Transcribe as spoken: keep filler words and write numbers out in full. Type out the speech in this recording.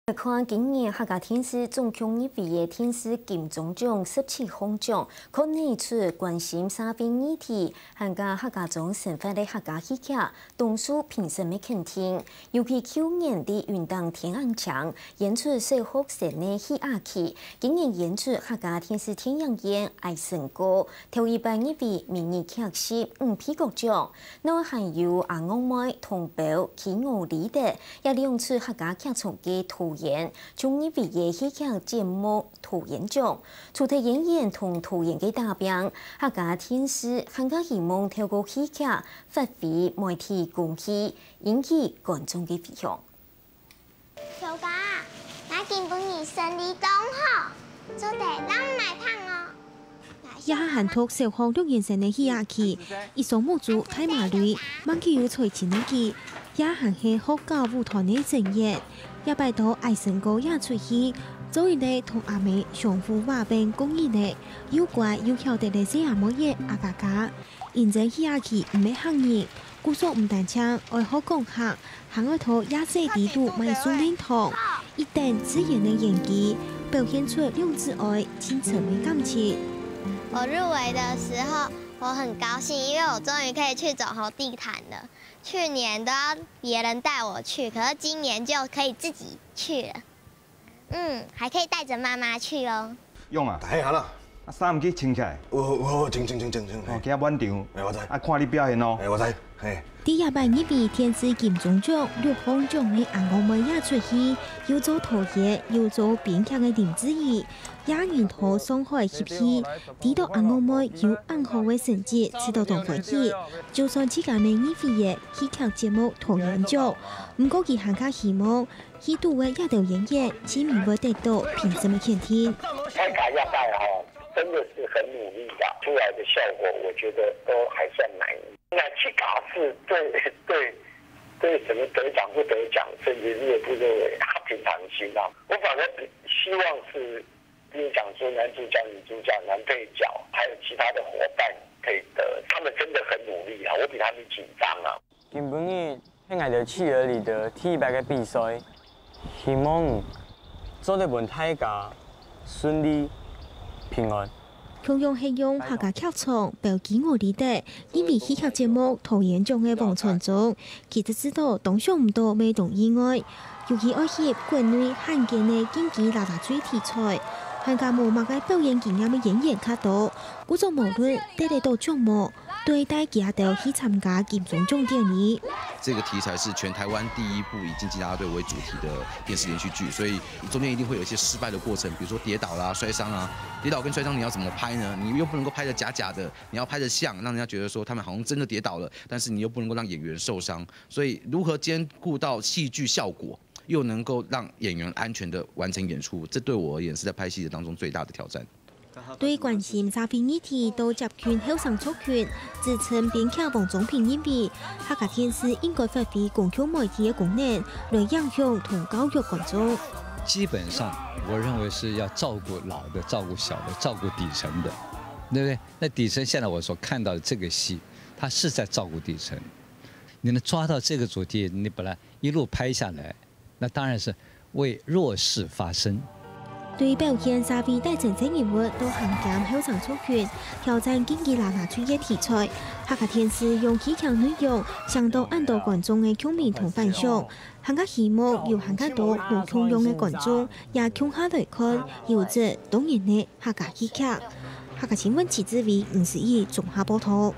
來看今年客家電視總共入圍个電視金鐘獎十七項獎，看得出關心社會議題，還有客家庄生活个客家戲劇，當受評審个肯定。尤其舊年在雲頂天安廳演出小學生个戲仔劇，今年演出客家電視電影院《愛神歌》，頭一擺入圍迷你劇集五倍角獎。 內還有阿樂妹、同胞、企鵝里德，也兩齣客家劇場个導演，就入圍个戲劇節目導演獎。除忒演員同導演个打拚，客家電視還較希望透過戲劇發揮媒體功效，引起觀眾个回響。 小狗啊，𠊎今晡日生理當好，做得摎你買糖哦。這下還讀小學六年生个戲仔劇，一雙目珠大馬鐳，滿口有才情个佢，這下還係學校舞團个成員。這擺到愛神哥這齣戲，做一個同阿姆相互話變故人个，又乖又曉得个細阿妹仔阿嘉嘉。因為戲仔劇毋係客人，故所毋單淨愛學講客， 還愛在夜市裡肚買送麵糖，一等自然个演技，表現出兩子哀盡深个感情。我入圍的時候，我很高興，因為我終於可以去走紅地毯了。去年都要別人帶我去，可是今年就可以自己去了。嗯，還可以帶著媽媽去哦。用啊，大家好了。啊，衫毋記穿起來。我我我穿穿穿穿穿。哦，今日滿場。哎，我知。啊，看你表現咯。哎，我知。嘿。 第一擺入圍電視金鐘獎六項獎个阿樂妹這齣戲，又做導演又做編劇个林志怡，也認同上海翕戲，知道阿樂妹有恁好个成績，試著當歡喜。就算自家無入圍个戲劇節目導演獎，毋過佢還較希望 戲肚个這兜演員盡尾會得著評審个肯定。大家這擺吼，真的是很努力的，出來的效果我覺得都還算滿意。那自家是對對對什麼得獎不得獎，甚至你也不認為他平常心啊。我反而比希望是，比如講說男主角、女主角、男配角，還有其他的夥伴可以得，他們真的很努力啊，我比他們緊張啊。 今晡日係𠊎兜企鵝里德第一擺个比賽，希望做得分大家順利、平安。共樣係用客家劇場表演个里德，因為戲劇節目導演獎个王傳忠，其實知道當想毋到會當意外，尤其愛翕國內罕見个經濟垃圾稅題材，還較無麼个表演經驗个演員較多，故所無論得得著獎無， 對帶佢兜去參加金鐘獎典禮。這個題材是全台灣第一部以競技啦啦隊為主題的電視連續劇，所以中間一定會有一些失敗的過程，比如說跌倒啦、摔傷啊。跌倒跟摔傷你要怎麼拍呢？你又不能夠拍得假假的，你要拍得像，讓人家覺得說他們好像真的跌倒了，但是你又不能夠讓演員受傷。所以如何兼顧到戲劇效果，又能夠讓演員安全地完成演出，這對我而言是在拍戲的當中最大的挑戰。 對關心社會議題到接近後生族群，資深編劇王宗平認為，客家電視應該發揮公共媒體个功能，來影響同教育觀眾。基本上，我認為是要照顧老的、照顧小的、照顧底層的，對不對？那底層現在我所看到的這個戲，它是在照顧底層。你能抓到這個主題，你本來一路拍下來， 那當然是為弱勢發聲。對表現社會底層性人物到行兼後生族群，挑戰經濟啦啦隊个題材，客家電視用戲劇內容，搶到恁多觀眾个共鳴同反響，還較希望有還較多無共樣个觀眾，也共下來看優質多元个客家戲劇。客家新聞徐志偉、吳思怡綜合報導。